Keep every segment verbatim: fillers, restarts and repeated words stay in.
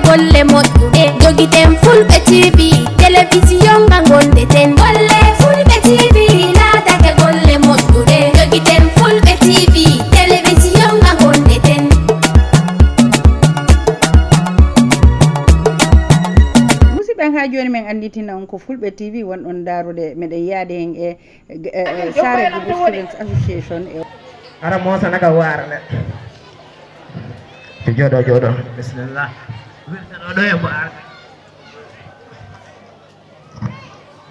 Golle moƴƴuɗe jogiten Fulɓe T V, telewisiyon nga ngonɗeten. Golle Fulɓe T V laatake golle moƴƴuɗe, jogiten Fulɓe T V, telewisiyon nga ngonɗeten. Musidɓe, haa jooni min annditina on ko Fulɓe T V wonɗon ndaarude. Meɗen yaade heen e, e, e saare Gude Students Association e. Ara moosana ka waara neɗɗo. Yo jooɗo jooɗo. Bisimilla. Wirtano ɗo e mbo arde.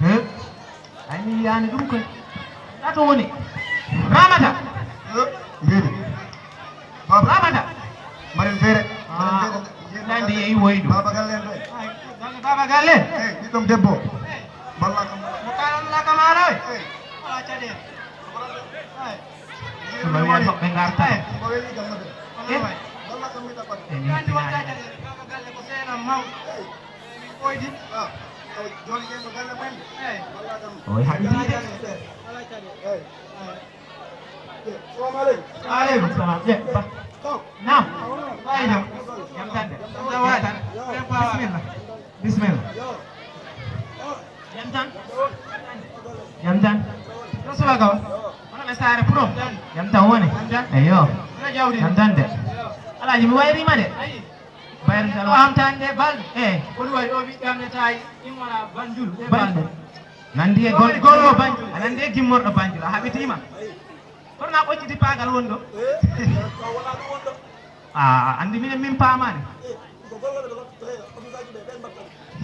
He? Ay mi yiyaani ɗum koy. Ɗa to woni? Ramata. Mbiɗo. Baba Ramata. Mbaɗen feere. Ah. Nandi yeyi woydu. Baba galle en ɗo. Ay, galle baba galle. Eyi, ɓiɗɗom debbo. Balla kam. Mo kalan la kamara. Eyi. Ala caɗeele. Ay. Ɗum waɗi toɓɓe ngarta. Eyi. Balla kam mi ɗaɓɓat. Eyi, mi andi wonta caɗeele. Baba galle ko seenam mawɗo. Eyi. Min koydi. Ah. Eyi, joni ƴeew galle men. Eyi. Balla kam. Oy, haɓidi de. Ala caɗeele. Eyi. Eyi. Aleykum salam. Ƴe, ba. Naam. Ɓay jam. Jam tan de. Jam tan. Bisimilla. Bisimilla. Jam tan. Jam tan. Ɗo subaka o. Hono ɓe saare pour o. Jam tan woni. Eyyo. Jam tan de. Alaaji mi wayrima de. Bayru tan o amtande balɗe. Eyi. Ko ɗum waɗi ɗo ɓiɗɗo am ne tawi immora Banjul e balɗe. Nandi e gol gol o Banjul. A nandi e gimmorɗo Banjul. A haɓitiima. Kono ma ɓocciti paagal won ɗo. A andi minen min paamaani.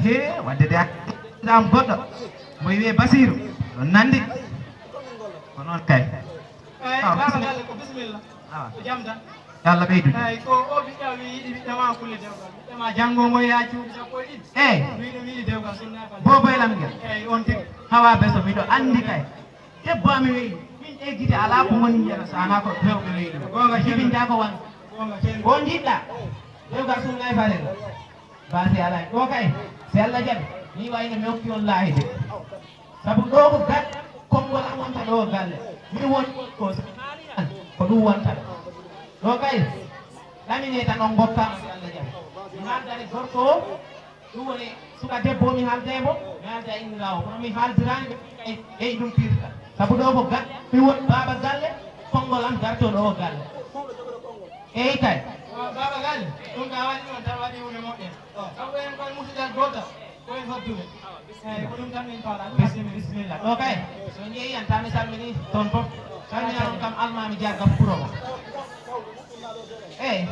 He wadde de a am goɗɗo mo wiye Basiru ɗon nandi. Ko noon kay. Eyi, awa, baba galle ko bisimilla. Awa. Ko jam tan. Yo Allah ɓeydu. Eyi, ko o ɓiɗɗo wi yiɗi ɓiɗɗo ma kulle dewgal. Ɓiɗɗo ma janngo ngo yaa cuuɗi sappo e ɗiɗi. Eyi. Wiɗo wiɗi dewgal sunna. Boboy lam ngel. Eyi, on tigi. Hawa beso miɗo andi kay. Debbo ami weyi. Min ɗe gite ala ko ngoni njiyata sana ko rewɓe weyi ɗum. Gonga jibinta ko wan. Gonga jibinta. Ko jiɗɗa. Dewgal sunna e farel. Ba si alaa ɗo kay, si Allah jaɓi, mi wayno mi hokki on laahi de. Sabu ɗo ko gal konngol am wonta ɗo galle. Mi won ko so mi haali tan ko ɗum wonta ɗo. Ɗo kay, ɗamine tan on ngokkaama si Allah jaɓi. Mi haaldani gorko o, ɗum woni suka debbo o mi haalde mo, mi haalda inniraawo. Kono mi haaldiraani ɓe kay ɓey ɗum pirta. Sabu ɗo ko gal, mi won baaba galle, konngol am darto ɗo galle. Eyi kay. Baba Gali, ɗum ka waɗi ɗon tan waɗi hunde moƴƴere. Sabu en koye musidal gotal, koye foddude. Eyi, ko ɗum tan min paala. Bisimilla. Ɗo kay, so jeeyi en tan mi salmini toon fof. Salmina on kam almami jarga puro mo. Eyi.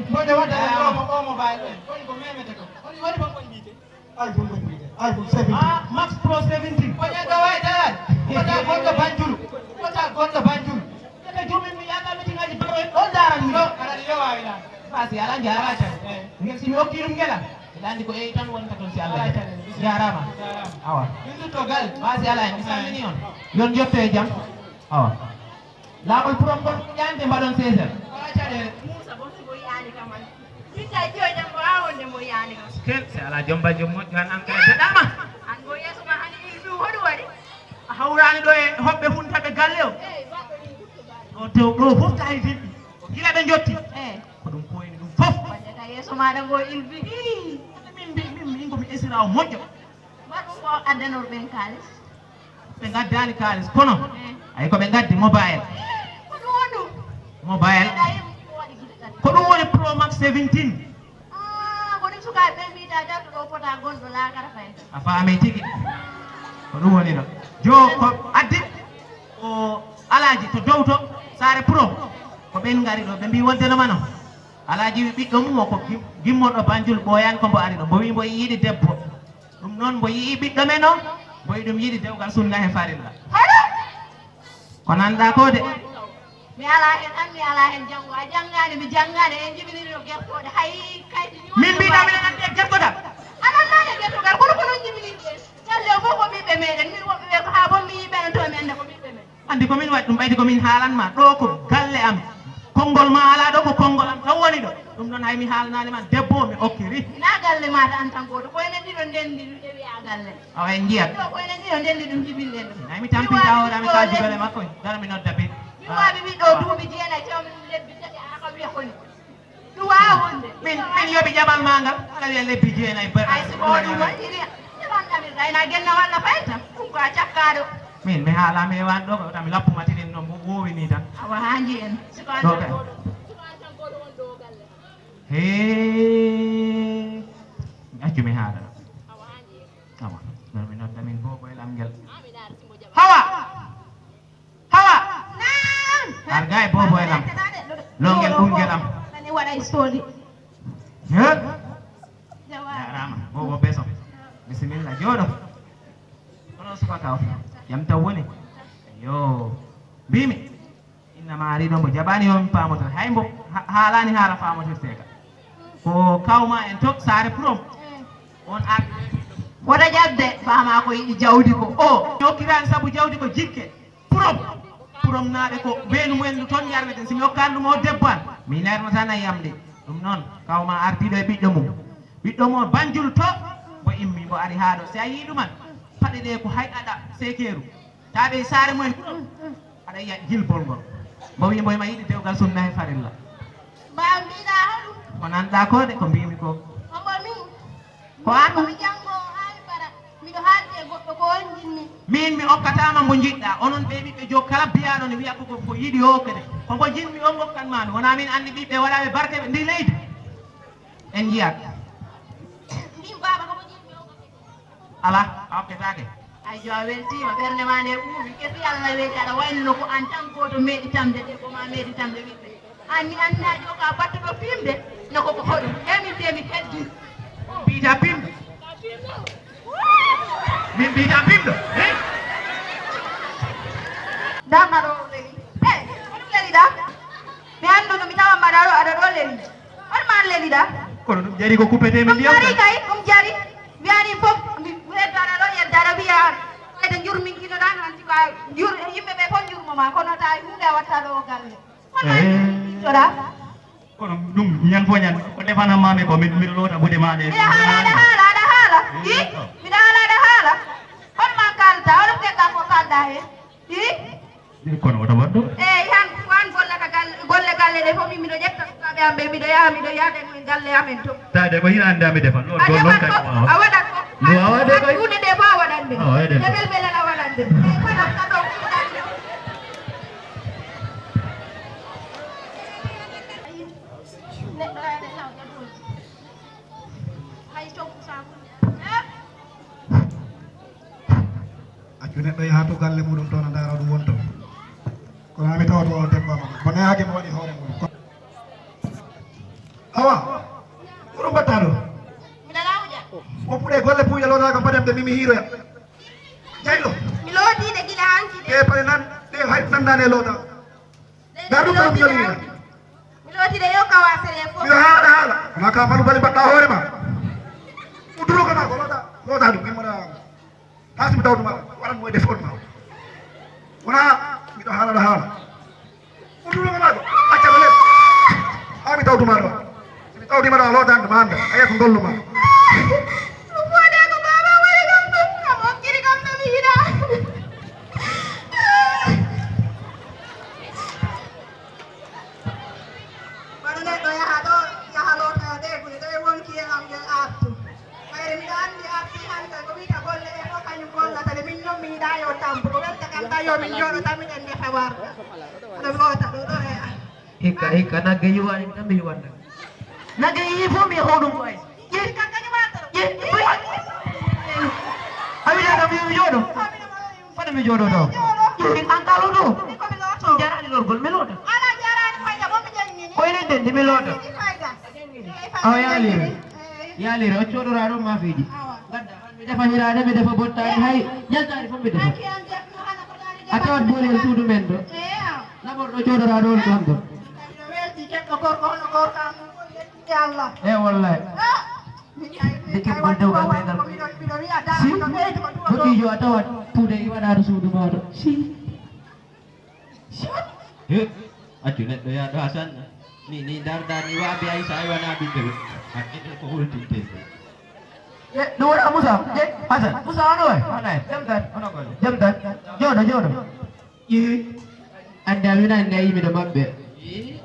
Mboɗo wadda omo omo baali en. Koni ko memete ko. Koni waɗi fof koni mbiyte. iPhone ɗum wiyde iPhone seventeen. Ah, Max Pro seventeen. Ko ƴeeɗo wawi daraade. Wota goɗɗo Banjul. Wota goɗɗo Banjul. Ete jumin mi yaata meeting aji baro en ɗo daran mi. Ɗo aɗa yo wawi lan. Basi ala jarama tan. Ngel si mi hokki ɗum ngela. Ɓe andi ko eyi tan wonta toon si Allah jaɓi. Jarama. Awa. Min dutto gal. Basi ala en mi salmini on. Yon jotto e jam. Awa. Laawol pour on kon ƴaande mbaɗon sesel. Wala caɗeele. Muusa bon si bo yiyaani kam an. Min kay jiyo jam ko haa wonde mbo yiyaani kam. Kel si alaa jom ba jom moƴƴo an an kay deɗaama. An bo yeeso ma hani ilmi hoɗum waɗi? A hawraani ɗo e hoɓɓe funtaɓe galle o. Eyi baɗɗo ɗin gutto baɗi. Ɗo tew ɗo fof tawi diɗɗi. Gila ɓe jotti. Eyi. Ko ɗum koyni ɗum fof. Waɗde ka yeeso maaɗa ngo ilbi. Ii. Min mbi min min ko mi esiraawo moƴƴo. Mbaɗ ɗum ko addanor ɓen kaalis. Ɓe ngaddaani kaalis kono ay ko ɓe ngaddi mobile. Ko ɗum woni ɗum? Mobile. Ko ɗum woni Pro Max seventeen. Ah, ko ɗum sukaaɓe ɓe mbiyta darto ɗo fota gonɗo laakara fay. A faami tigi. Ko ɗum woni ɗo. Jo ko addi o alaaji to dow to saare Pro. Ko ɓen ngari ɗo ɓe mbi wonde no mano. Alaaji wi ɓiɗɗo mum o ko gim- gimmorɗo Banjul ɓooyaani ko mbo ari ɗo mbo wi mbo yiɗi debbo. Ɗum noon mbo yii ɓiɗɗo men o mbo yiɗum yiɗi dewgal sunna he farilla. Ko nanɗa ko de. Mi ala hen an mi ala hen janngo a janngaani mi janngaani en jibiniri no gertooɗe hay kayti ni. Min mbiɗa minen anndi e gertogal. A nannaani e gertogal kono ko noon jibinirɗen galle o fof ko ɓiɓɓe meɗen min woɓɓe ɓe ko haa bon mi yii ɓenen to mi annda ko ɓiɓɓe men. Anndi ko min waɗi ɗum ɓayde ko min haalan ma ɗo ko galle am konngol ma alaa ɗo ko konngol am tan woni ɗo. Ɗum noon hay mi haalnaani ma debbo o mi okkiri. Hinaa galle maata aan tan gooto ko enen ɗiɗo ndenndi ɗum ƴewi a galle. Awa en njiyat. Ɗo ko enen ɗiɗo ndenndi ɗum jibinɗen ɗum. Hay mi tampinta hoore am ka jibere makko dara mi nodda bi. Mi waawi ɓiɗɗo duuɓi jeenayi tewmi ɗum lebbi tati a ka wiya koni. Ɗum waawaa wonde. Min, min yoɓi jaɓal maa ngal, aɗa wiya lebbi jeenayi ba-, Hay si ko ɗum waɗiri, jaɓan ɗamirɗa, ina genna walla fayta, ɗum ko a cakkaaɗo. Min, mi haalaa, mi heewaani ɗo, ko wota mi lappu ma tinin noon, mo woowi nii tan. Awa, haa njiyen. Ɗo kay. Hee, mi accu mi haala. Awa, ɗo mi nodda min boobo e lamngel. Hawa! Hawa! Naam! Arga e boobo e lam. Longel ɓurgel am. Nani waɗa e soodi. He? Jaaraama, boobo beso. Bisimilla, jooɗo. Kono subaka o, jam taw woni? Yo. Mbimi, inna ma ari ɗo mbo jaɓani yo mi paamotir. Hay mbo ha-, haalaani haala faamotirtee ka. Ko kawma en to saare purom. On ar-, Wota jaɓde, faama ko yiɗi jawdi ko o. Jokkirani sabu jawdi ko jikke. Purom. Puromnaaɓe ko weenu mumen ndu toon yarneten. Si mi okkaani ɗum o debbo an, mi leerno tan a yamde. Ɗum noon, kawma ardiiɗo e ɓiɗɗo mum. Ɓiɗɗo mo Banjul to, mbo immi, mbo ari haa ɗo. Si a yii ɗuman, paɗe ɗe ko hay aɗa seekeeru. Taaɓe e saare mumen, aɗa yiya jilbol ngol. Mbo wii mbo ema yiɗi dewgal sunna e farilla. Mbaa mbiɗa hoɗum? Ko nanɗa ko de, ko mbimi ko. Hombo min? Ko an? Ko mi janngo haa mi para. Miɗo haalde e goɗɗo ko on jinmi. Min mi okkatama mbo jiɗɗa. Onon ɓe ɓiɓɓe jo kala biyaɗo ne wiya ko, ko, ko yiɗi o kede. Ko mbo jinmi on ngokkan mami. Wona min anndi ɓiɓɓe waɗaɓe barke ɓe ndi leydi. En jiyat. Min baaba ko mo jinmi on. Ala, a okketake. Ay jo a weltima, ɓernde ma nde ɓuuɓi. Kesi Allah weeti aɗa wayluno ko an tan gooto meeɗi tamde debbo ma meeɗi tamde ɓiɓɓe. An mi anndaa jo ka battuɗo fimde, no ko ko hoɗum. Emin de mi heddi. Mbiyta pimɗo. Min mbiyta pimɗo. Eh? Nda mbaɗo leli. Eh, ko ɗum leli da? Mi annduno mi tawa mbaɗa ɗo, aɗa ɗo leli. On ma leli da? Kono ɗum jari ko kuppete min Ɗum jari kay, ɗum jari. Wiyani fof, mi heddaɗa ɗo, yeddara wiya an. Ede njurminkinoɗan, hanti ko a njur-, yimɓe ɓe fof njurmo ma, kono tawi hunde a watta ɗo o galle. Kono Eh. Toɗa. Kono ɗum ñan fof ñan, ko defanam mami ko, mi-, miɗo loota buɗe ma ɗe. Miɗa haala, aɗa haala, aɗa haala. Eh, I? Miɗa haala, aɗa haala. Hol ma kalta, hol ko kalɗa he? I? Kono wota waɗ ɗum. Eeyi, han, ko an gollata galle, golle galle ɗe fof, min miɗo ƴetta sukaaɓe am ɓe, miɗo yaha, miɗo yahda e mumen galle amen to. Taade ko hino anndaa mi defan. Ɗo, A ɗo, ɗon defan kay, fof, waaw. A waɗat fof. Mi waawaa de kay. Huunde nde fof a waɗat nde. A waɗat de. Lebel belal a waɗat nde. Eeyi, kono ko ɗo kuuɗaani ɗo. Neɗɗo ene hawta ɗum. Hay coggu sakuji. Accu neɗɗo yaha to galle muɗum to, no ndaara ɗum wonto. Kono ami tawa to o debbo am. Ko neyaaki mo waɗi hoore muɗum. Ko-, awa, ko ɗum mbaɗta ɗo? Miɗa lawƴa. Woppude golle puuja lootaaka mbaɗen ɓe mimi hiiroya. Jayɗo. Mi lootii ɗe gila hanki de. Ɗe paɗe nan, ɗe hay nanndani e loota. Dar ɗum ɗo mi yolini. Mi looti de yo kawa sere fof. Miɗo haala haala. Kono ka falu bali mbaɗɗa hoore ma. Ko duro kana ko loota, loota ɗum, min mbaɗa. Haa si mi tawdu ma, waran mo e def on ma. Wona, miɗo haala haala. Ko duro kana ko, acca ko les. Haa mi tawdu ma ɗo. Si mi tawdi ma ɗo, a lootan ɗum annda. A yiya ko ngollu ma. Ɗum woni ko baaba waɗi kam ɗum, kam okkiri kam ɗo mi yiɗa. Kono neɗɗo yaha ɗo, yaha loota ɗe, ko ɗe wonki e am ngel artu. Mayre miɗo anndi arti hannde ko wiyta golle ɗe fof kañum gollata ɗe. Min noon mi yiɗa yo tampu. Ko welta kam tawi yo min njooɗo tan miɗen ndefa warga. Ɗo loota ɗo, ɗo e am. Hikka, hikka, nagge yuwaani tan mi yuwan nagge. Nagge yii fof mi hoɗum ko ay. Ƴeewi kan kañum arta ɗo. Ƴeewi. A wiɗa kam yo mi jooɗo. Fade mi jooɗo to. Ƴeewi an kalo ɗo. Ko mi looto. Jaraani lorgol mi loota. Ala jaraani fayda mo mi jangini. Ko enen dendi mi loota. Fayda. Awa yaalire. Yaalire o cooɗora ɗon maafeeji. Awa. Gadda an mi defa hiraade, mi defa bottaari, hay jaltaari fof mi defa. Hanki an def no hana ko daari. A tawat boolel suudu men ɗo. Eeya. Laborɗo cooɗora ɗon ɗon ɗo. Miɗo welti keɗɗo gorko hono gorko am ɗum fof yetti Allah. E wallahi. Ah! Min kay, min kay, dewgal ɓeygal. Miɗo, miɗo wiya dara si, ko ɓeydi ko ɗum ɗo. Goɗɗijo a tawat puude i waɗaano suudu maaɗo. Si. Si. He, accu neɗɗo yaa ɗo a sanna. Ni, ni darda ni waabi ay sa ay wana ɓiɓɓe ɓe. Hakke ko holtinte. Ye, ɗum wona Moussa. Ye, Hasan. Moussa, hono wayi? Hono wayi? Jam tan? Hono golle? Jam tan? Jooɗo, jooɗo. Ƴeewi. Annde a wina annde a yii miɗo maɓɓe.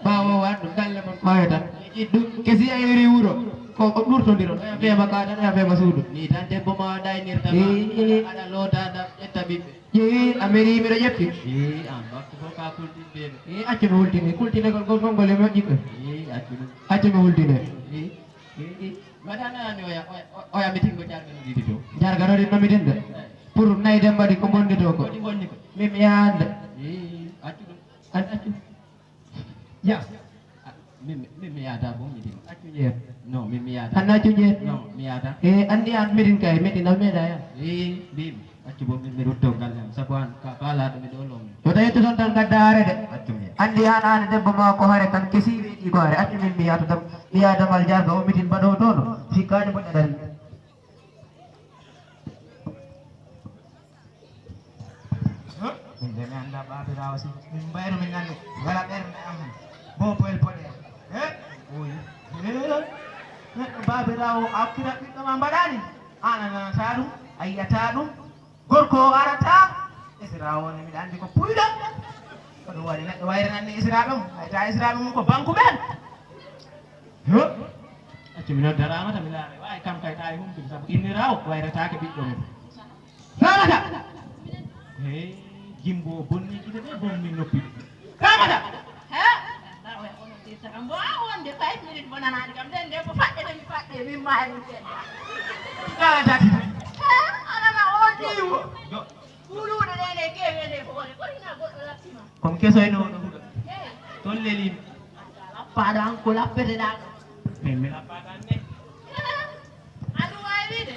Ɓaawo o waɗ ɗum galle mon koyata. Ɗum kesi a yeri wuro, ko ko ɗurtondiron. Oya feema ka tan, oya feema suudu. Ni tan debbo ma daynirta ma. Ee. Aɗa looda, aɗa ƴetta ɓiɓɓe. Ee, a meri miɗo ƴeppi. Ee, an waktu fof ka kultin bebe. Ee, accu mi hultine. Kultinegol gol gol ngol e moƴƴi ko. Ee, accu ɗum. Accu mi hultine. Ee, ee, ee. Mbaɗa nanani oya, oya, oya meeting ko jarga no ɗiɗi to. Jarga no ɗiɗi no meeting de. Pour nayi de mbaɗi ko bonni to ko. Woni bonni ko. Min mi yahan de. Ee, accu ɗum. An accu. Ya. Ah, min, min, min mi yahata boom meeting. Accu jeer. Non, min mi yahata. An accu jeer. Non, mi yahata. E, anndi an meeting kay, meeting al meeɗa ya. E, mbimi. Accu boom min mi rutto galle am. Sabu an ka baalaɗo mi ɗo lom. Wota yettu toon tan gadda haare de. Accu mi. Anndi an, an debbo ma ko haare kan kesi weeɗi ko haare. Accu min mi yahata dam, mi yaha damal jarga o meeting mbaɗo toon. Sikkaani moƴƴa dari. Min de mi annda baabiraawo si min mbayru min nanni wala ɓernde am. Bo boyel boɗe. He? Oyi. He? Neɗɗo baabiraawo a okkira ɓiɗɗo ma mbaɗani. An a nanata ɗum, a yiyata ɗum. Gorko o arata. Esiraawo ne miɗa anndi ko puyɗo. Ko ɗum waɗi neɗɗo wayrananni esiraaɓe mum. Hayta esiraaɓe mum ko banku ɓen. Yo. Accu mi noddaraama tan mi laara. Waawi kam kay tawi humtude sabu inniraawo wayrataake ɓiɗɗo mum. Ramata! Hey, Jimbo bonni gite ɗe bom min noppi. Ramata! He? Mbo a wonde five minutes bonanaani kam nden debbo faɗɗe de mi faɗɗe min maari mi seeɗa. Kala tati. He? Alama o diwo. Yo. Kuuluuɗo ɗe ɗe keewi e nde ko woni ko hina goɗɗo lattima. Comme kesoyno oɗo huɗo. He. Toon lelimi. Lappaɗo an ko lappeteɗa ɗo. Min mi lappaɗo an de. Aɗum waawi wiide.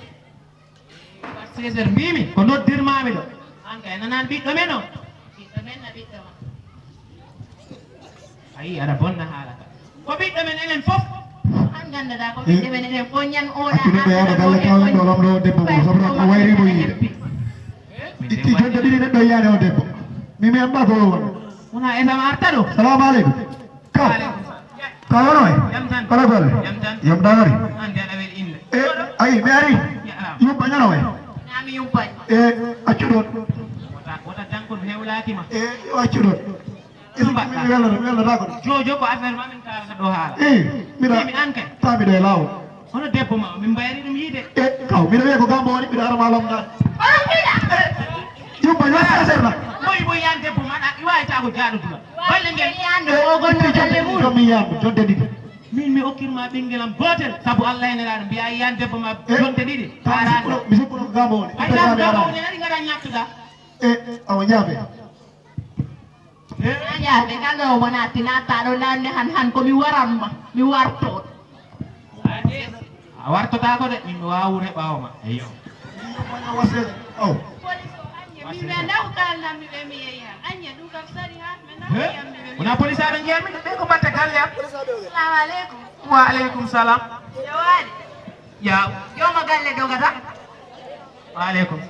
Seize heures mbimi ko noddirmami ɗo. An kay nanani ɓiɗɗo men o. Ɓiɗɗo men na ɓiɗɗo ma. Ayi aɗa bonna haala ka. Ko ɓiɗɗo men enen fof. An gandata ko ɓiɗɗo men enen fof ñan oɗa. Accu neɗɗo yaada galle kaw neɗɗo lamɗo o debbo mum sabu ko wayri mo yiide. Itti jonde ɗiɗi neɗɗo yiyaade o debbo. Mi mi amba ko woni. Wona e sama arta ɗo. Salamu aleykum. Ka. Ka wono e. Kala gol. Yam dagari. An de aɗa weli inde. E ayi mi ari. Yumpa ñano e. Nami yumpa. E accu ɗon. Wota wota dankol hewlaki ma. E yo accu ɗon. Isi mi welata mi welata ko. Jojo ko affaire ma min kalata ɗo haala. E miɗa mi an kay. Tamiɗo e lawol. Hono debbo ma min mbayri ɗum yiide. E kaw miɗo wiya ko gambo woni miɗo ara ma lomda. Yumpa yo sasar na. Boy boy yan debbo ma na iwayta ko jaɗo dula. Balle ngel yande o gonno galle mum. Jommi yande jonde ɗiɗi. Min mi okkirma ɓinngel am gootel sabu Allah e nelaaɗo mbiya yiyan debbo ma jonte ɗiɗi. Ka mi sikkuno mi sikkuno ko gamo woni. Ay tan gamo woni nani ngara ñattuɗa. E awa ñaabe. Ñaabe kala o wona tinatta ɗo nanne han han ko mi waran ma mi warto. A wartotako de min mi wawa wuure ɓawo ma. Eyyo. Police o aññe min mi anda ko kalnammi ɓe mi yeeya aññe ɗum kam sari ha ɓe nawi yamɓe ɓe wona police aɓe jeeyatmi ɓe ko batte galle am. Salamu aleykum. Wa aleykum salam. Jawaali. Ya. Yoma galle dogata. Wa aleykum.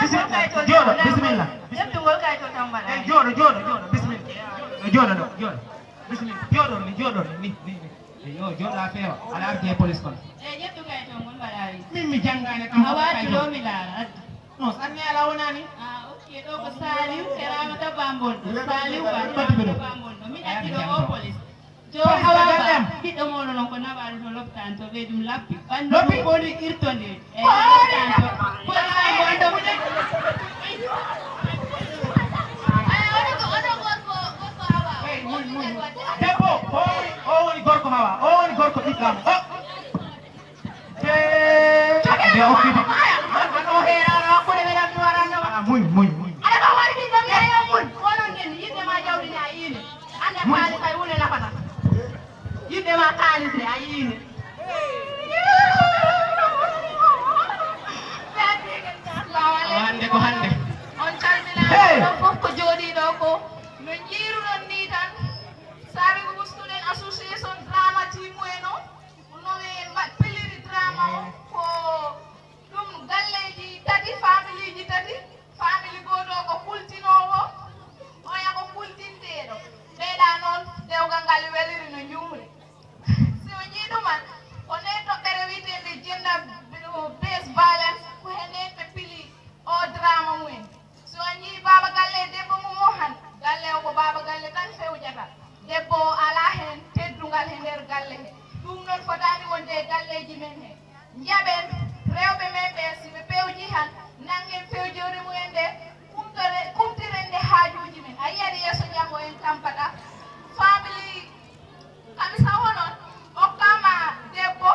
Bisimilla jooɗo bisimilla. Ƴettugol kay to tan mbaɗa. Jooɗo jooɗo jooɗo bisimilla. Jooɗo ɗo jooɗo. Bisimilla jooɗo ni jooɗo ni ni ni. Yo jooɗa feewa aɗa ardi e police kono. E ƴettu kay to ngol mbaɗa wi. Min mi janngaani kam. A waati ɗo mi laara addi. Non sanne ala wonani. Ah ok ɗo ko Saliou e Ramata Bambol ɗo Saliou ba Ramata Bambol ɗo min addi ɗo o police. Jo hawa ba ɓiɗɗo moɗo non ko naɓaɗo to loptan to ɓe ɗum lappi ɓandu ɗum boni irtonde. E loptan to. Police ay mo ando. Ay oɗo ko oɗo gorko gorko hawa. Debbo o woni o woni gorko hawa o woni gorko ɓiɗɗo am. Nde okkiti. Muñ, muñ, muñ. Yiɗde ma kaalis ne a yiine. Hannde ko hannde. On calminaama onon fof ko jooɗiiɗo ko no njiiruɗon ni tan. Sabi ko Student Association Drama Team en o. Ko noon en mbaɗ pelliri drama o ko ɗum galleeji tati, faamiliiji tati, faamili gooto o ko kultinoowo, oya ko kultinteeɗo. Mbeɗa noon dewgal ngal weliri no njuumri. Si o njii ɗuman, ko nde toɓɓere wiyeteende gender based violence, ko he ndeen ɓe pili o drama mumen. Si o njii baaba galle e debbo mum o han, galle o ko baaba galle tan fewjata. Debbo o alaa heen teddungal. e nder galle he. Ɗum noon fotaani wonde e galleeji men he. Njaɓen rewɓe men ɓe, si ɓe pewjii han, nanngen pewjoore mumen nde, kumtore-, kumtiren nde haajuuji men. A yiyat yeeso janngo en tampata. Family, kamisa o noon, okkaama debbo,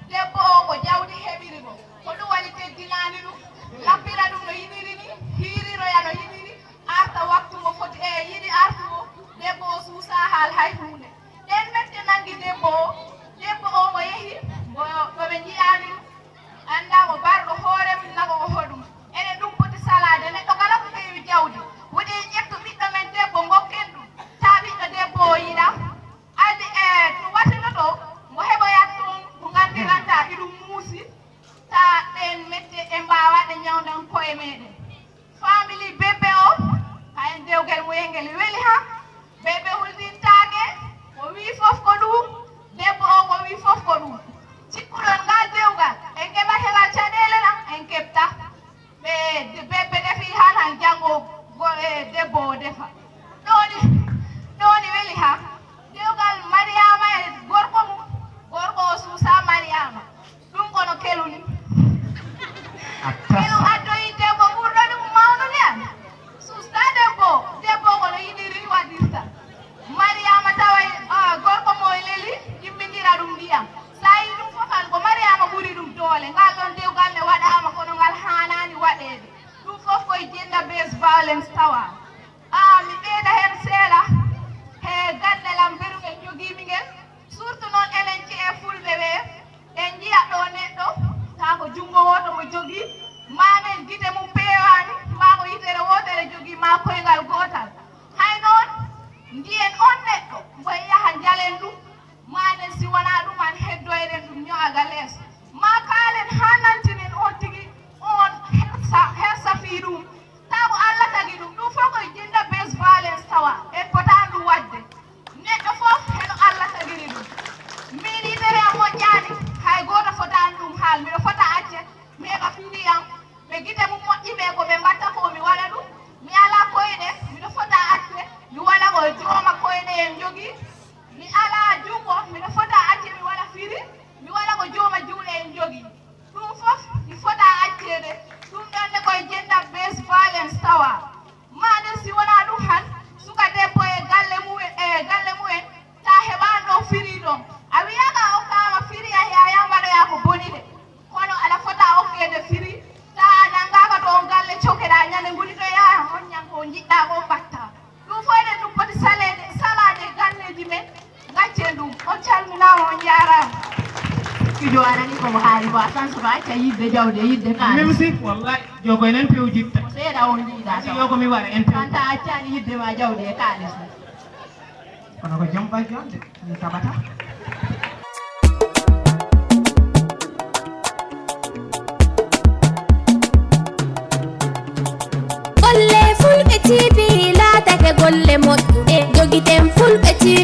debbo o ko jawdi heɓiri mo. Ko ɗum waɗi teddinaani ɗum, lappira ɗum no yiɗiri ni, hiiriroya no yiɗiri, arta waktu mo foti e yiɗi artugo, debbo o suusaa haal hay huunde. Ɗeen mette nanngi debbo o, debbo o mo yehi, mo, mo ɓe njiyaani ɗum, anndaa mo barɗo hoore mum, nako ko hoɗum. Enen ɗum poti salaade, neɗɗo kala ko heewi jawdi. Woni en ƴettu ɓiɗɗo men debbo, ngokken ɗum, taa ɓiɗɗo debbo o yiɗa. Addi e to watino to, mo heɓoyat toon, ko nganndiranta iɗum muusi, taa ɗeen mette en mbaawa ɗe ñawndan koye meeɗen. Family bebbe o, hayen dewgel mum e ngel weli ha. Bebbe hulɓintaake, o wii fof ko ɗum, debbo o ko wii fof ko ɗum. Cikkuɗon ngal dewgal, en keɓat helal caɗeele na, en keɓta. Ɓe de-, bebbe defi han han janngo go-, e debbo o defa. Ɗoni, ɗoni weli ha. Dewgal Mariama e gorko mum, gorko o suusa Mariama. Ɗum kono keluni. Kelu addoyi debbo ɓurɗo ɗum mawnude am. Susta debbo, debbo kono yiɗiri waɗirta. Mariama tawa, ah, gorko mo e leli, jimmindira ɗum ndiyam. Sa yi ɗum fof tan ko Mariama ɓuri ɗum doole. Ngal ɗon dewgal ne waɗaama kono ngal haanaani waɗeede. Ɗum fof koye gender based violence tawa. Ah, mi ɓeyda heen seeɗa he ganndal am berugel jogiimi ngel. Surtout noon enen ci'e fulɓe ɓe, en njiya ɗo neɗɗo, taa ko junngo wooto mo jogii, maa men gite mum peewaani, maa ko yitere wootere jogii, maa koyngal gootal. Hay noon, njiyen oon neɗɗo, mboy yaha njalen ɗum, maa nen si wonaa ɗum an heddoyɗen ɗum ño'agal lees. Maa kaalen haa nantinen oon tigi, oon hersa, hersa fii ɗum. Taa ko Alla tagi ɗum, ɗum fof koye gender based violence tawa, en potaani ɗum waɗde. Neɗɗo fof heno Alla tagiri ɗum. Miin yitere am moƴƴaani, hay gooto fotaani ɗum haal. Miɗo fota acce, mi heɓa fii am. Ɓe gite mum moƴƴi ɓe, ko ɓe mbaɗta ko mi waɗa ɗum. Mi alaa koyɗe, miɗo fota acce, mi waɗa ko jooma koyɗe en njogii. Mi alaa junngo, miɗo fota acce, mi waɗa firi, mi waɗa ko jooma juuɗe en njogii. Ɗum fof mi fota acceede. Ɗum ɗon ne koye gender based violence tawa. Maa nden si wonaa ɗum han, suka debbo e galle mumen, e galle mumen, ta heɓaani ɗon firi ɗon. A wiyaaka okkaama firi, a yaaya mbaɗoyaa ko boni de. Kono aɗa fota okkeede firi, ta a nanngaaka to on galle cokeɗaa ñande ngoni to yaha on ñan ko njiɗɗaa ko mbatta. Ɗum fof eɗen ɗum poti saleede, salaade e galleeji men, ngaccen ɗum. On calminaama, on njaaraama. Fijo arani ko mo haali ko a sansoto acca yidde jawde, yidde kaalis. Même si, wallahi, jogo enen pewjitta. Ko seeɗa on njiiɗa taw. Yo ko mi wara en pew. Kanta accani yidde ma jawde e kaalis. Kono ko jom bajjo on de, mi saɓata. Golle Fulɓe T V laatake golle moƴƴuɗe. Jogiten Fulɓe T V.